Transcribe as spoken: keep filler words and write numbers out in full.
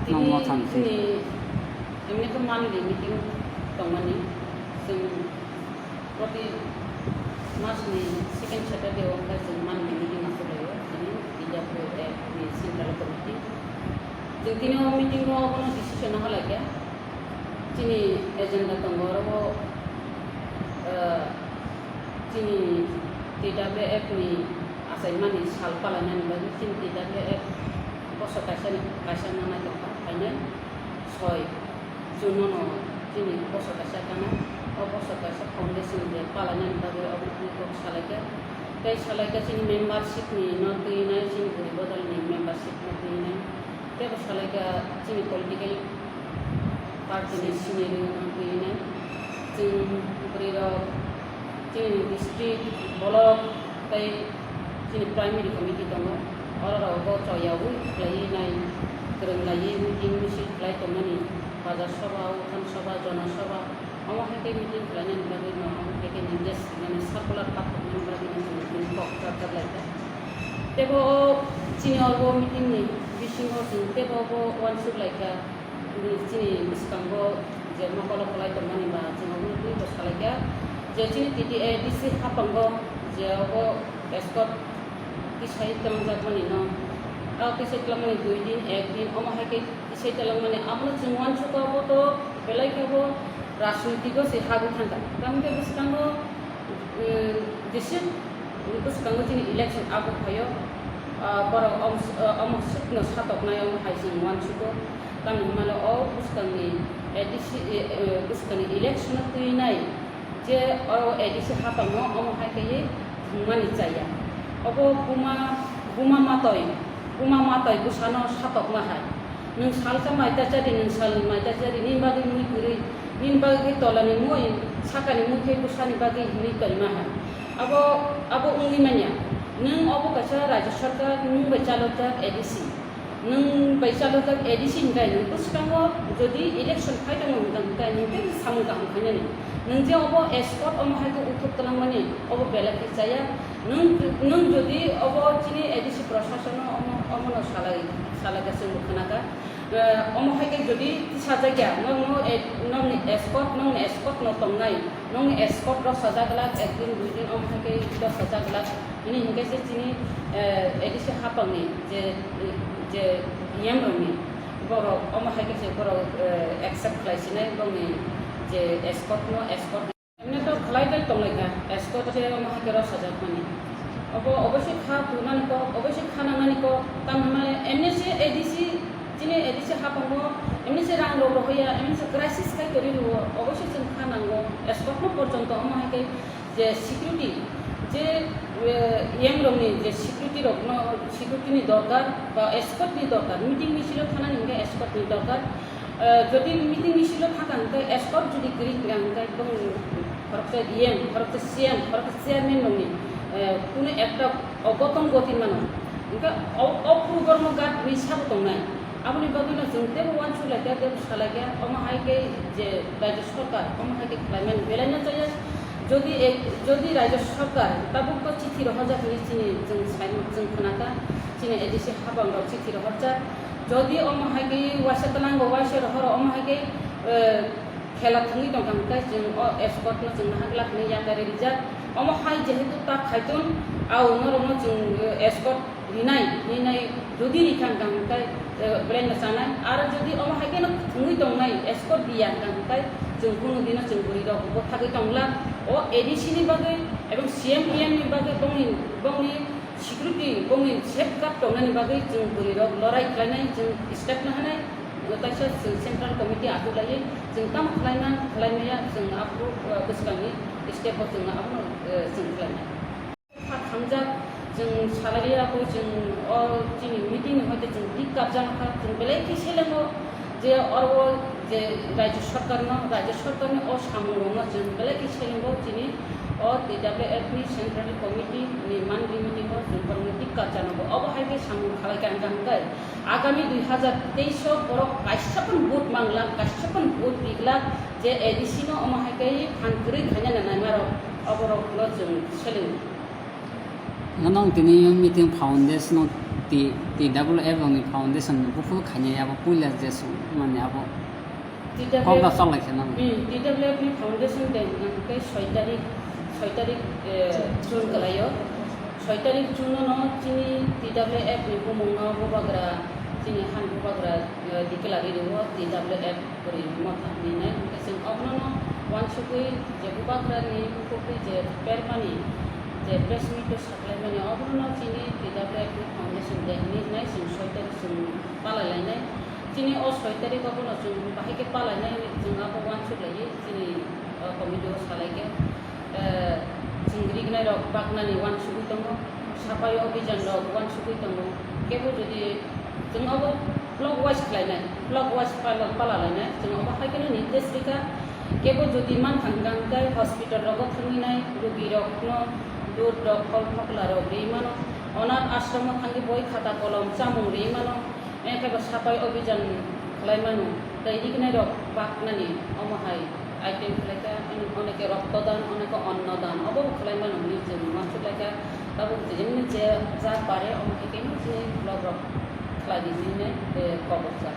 Tini chini emni khe monthly meeting tongmani, chwng proti masni second Saturday o wngkha chwng monthly meeting achuk laio, chini T W F ni central committee. Chwng tini o meeting o obono decision no halaikha, chini agenda tongo oro o, ah, chini T W F ni achaimani sal palainani bagwi chini T W F bosor kaisa ni kaisa nanai tongkha, phainai soi June no chini bosor kaisa kanai, o bosor kaisa foundation je palainani bagwi obo tini kok salaikha. Tei salaikha chini membership ni no twinai, chini bwrwi bodol ni membership no twinai. Tei bo salaikha chini political party ni scenario no twinai. Chwng bwrwi rok chini district, block tei chini primary committee tongo. Oro rok bo choyaui khlaiwi nai, kwrwng laiwi meeting misil khlai tongmani, bazar sabha, uthan sabha, jona sabha, omo hai khe meeting khlainani bagwi no, omo hai khe nini je swinani circular pathornani bagwi no chwng tini kok chapjak lai kha. Tei bo o chini oro meeting ni bisingo chwng tei bo bo uansuk lai kha. Chini bwskango je mokolo kwlai tongmani ba chwng obono twibo salaikha je chini T T A D C haphango je obo escort tisai twlangjakmani no, o tisai twlangmani dui din, ek din, omo hai khe tisai twlangmani, abono chwng uansukha, abo to belai khe bo rajnitiko se habwi thangkha. Tamo khe bwskango, eh, jesa bwskango chini election abo phaio, ah, borok omo, ah, omo swkno satoknai, omo hai chwng uansugo. Tamni hwnmano o bwskangni A D C, eh, eh, bwskangni election-o twinai je oro A D C haphango omo hai khe thwngmani chaya. Obo buma, buma matoi, buma matoi bwsano satokma hai. Nwng salsa mai ta chadi, nwng salni mai ta chadi, nini bagwi mui kwrwi, nini bagwi tolani mui, sakani mui khe bwsani bagwi hinwi toima hai. Abo, abo wngwi manya. Nwng obo kaisa Rajya Sarkar, nwng bai chalokjak A D C. Nwng bai chalokjak A D C hwnkhe nwng bwskango jodi election phai tongo hwnkha, hwnkhe nwng tei samung kaham khainani. Nwng je obo escort omo hai khe uthuk twlangmani, obo belai khe chaya. Nwng, nwng jodi obo chini A D C prosasono omo, omono salai, salai khe chwngbo khnakha. Eh, omo hai khe jodi tisajakya, nokno e-, nokni escort, nokni escort no tongnai, nokni escort rok sajak glak, ek din, dui din, omo hai khe rok sajak glak. Bini hinkhe se chini, eh, A D C hapangni je, je E M rokni borok, omo hai khe se borok, eh, accept khlai sinai bongni je escort no, escort. Emne to khlai tei tonglai kha, escort je omo hai khe rw sajak mani. Obo oboisoi kha phunani kok, oboisoi kha nangnani kok, tamo hwnmale emne se A D C, chini A D C hapango, emne se rang rok rohoya, emne se crisis khai tori rwo, oboisoi chwng kha nango, escort no porjonto omo hai khe je security, je, eh, E M rokni je security rokno, security ni dorkar ba escort ni dorkar, meeting misil o thanani hwnkhe escort ni dorkar. Eh, jodi meeting misil o thangkha hwnkhe escort jodi kwrwi hwnkha hwnkhe bongni khoroksa E M, khoroksa C M, khoroksa chairman rokni, eh, kunu ekta ogoton goti mano. Hwnkhe o, o purborno guard hinwi sabo tongnai. Aboni bagwino chwng teibo uansuk lai kha, teibo sa lai kha, omo hai khe je Rajya Sarkar, omo hai khe khlaimani belai no chaya. Jodi e, jodi Rajya Sarkar tabuk to chithi rohorjak hinwi chini chwng sai, chwng khna kha, chini A D C hapang rok chithi rohorjak. Jodi omo hai khe uaisa tlango, uaisa rohoro, omo hai khe, eh, khela thwngwi tong kha hwnkhe chwng o escort no chwng naha glak hinwi yakarwi rijak. Omo hai jehetu ta khaitun, au norokno chwng, eh, escort rinai, rinai, jodi rikha hwnkha hwnkhe, eh, belai no chanai. Aro jodi omo hai kheno thwngwi tongnai, escort diya hwnkha hwnkhe chwng kunu dino chwng bwrwi rok bo thagwi tongla. O A D C ni bagwi ebong C M E M ni bagwi bongni, bongni security, bongni safeguard tongnani bagwi chwng bwrwi rok lorai khlainai, chwng step no hanai, taisa chwng central committee achuk laiwi chwng tamo khlaima, khlaimaya chwng aphuru, eh, bwskangni step o chwng abono, eh, chwng khlainai. Kha thangjak, chwng salai rwya kho, chwng o chini meeting ni hoite chwng tik kapjak kha, chwng belai khe selengo je oro o je Rajya Sarkar no, Rajya Sarkar ni o samung rok no chwng belai khe selengo, chini o T W F ni Central Committee ni monthly meeting o chwng borok no tik kapjak nango. Obo hai khe samung khalai kha hwnkha hwnkhe agami dui hazar teis o borok kaisa phano vote mangla, kaisa phano vote rigla je A D C no omo hai khe phan kwrwi khaina nanai ma rok, oborok no chwng selengo. Nang tini meeting foundation no T-, T W F rokni foundation buphuru khainai abo puila jeswk mani abo T W F kokno cholai khe nang. Hmm, T W F ni foundation day hwnkhe soi tarik, soi tarik, eh, June kwlaio. Soi tarik June no chini T W F ni bumungno bubagra, chini han bubagra, eh, declare rio T W F kwrwi motha hinwi nai. Hwnkhe chwng obono no uansugwi je bubagra ni bukhukwi je permani je press meet o saklaimani obono no chini T W F ni foundation day hinwi nai chwng soi tarik chwng palai lainai. Chini o soi tarik o bono chwng bahai khe palai nai hinwi chwng abo uansuk laiwi chini, o, committee o salai khe, eh, chwng rignai rok baknani uansugwi tongo, sapai obijan rok uansugwi tongo. Kebo jodi chwng abo block wise khlainai, block wise pala, pala lainai, chwng abo hai kheno nirdesh rikha. Kebo jodi manthang hwnkha hwnkhe hospital rogo thangwi nai, rugi rokno dud rok, phol phokla rok riwi mano, onath ashram o thangwi boi khata kolom chamung riwi mano. Eng khe bo sapai obijan khlai mano, tei rignai rok baknani omo hai item khlai kha, oneke rokto dan, oneke onno dan, obo bo khlai mano hinwi chwng uansuk lai kha. Tabuk je, je ja pare omo hai khe chini block rok khlai di hinwi, eh, kok rwkha.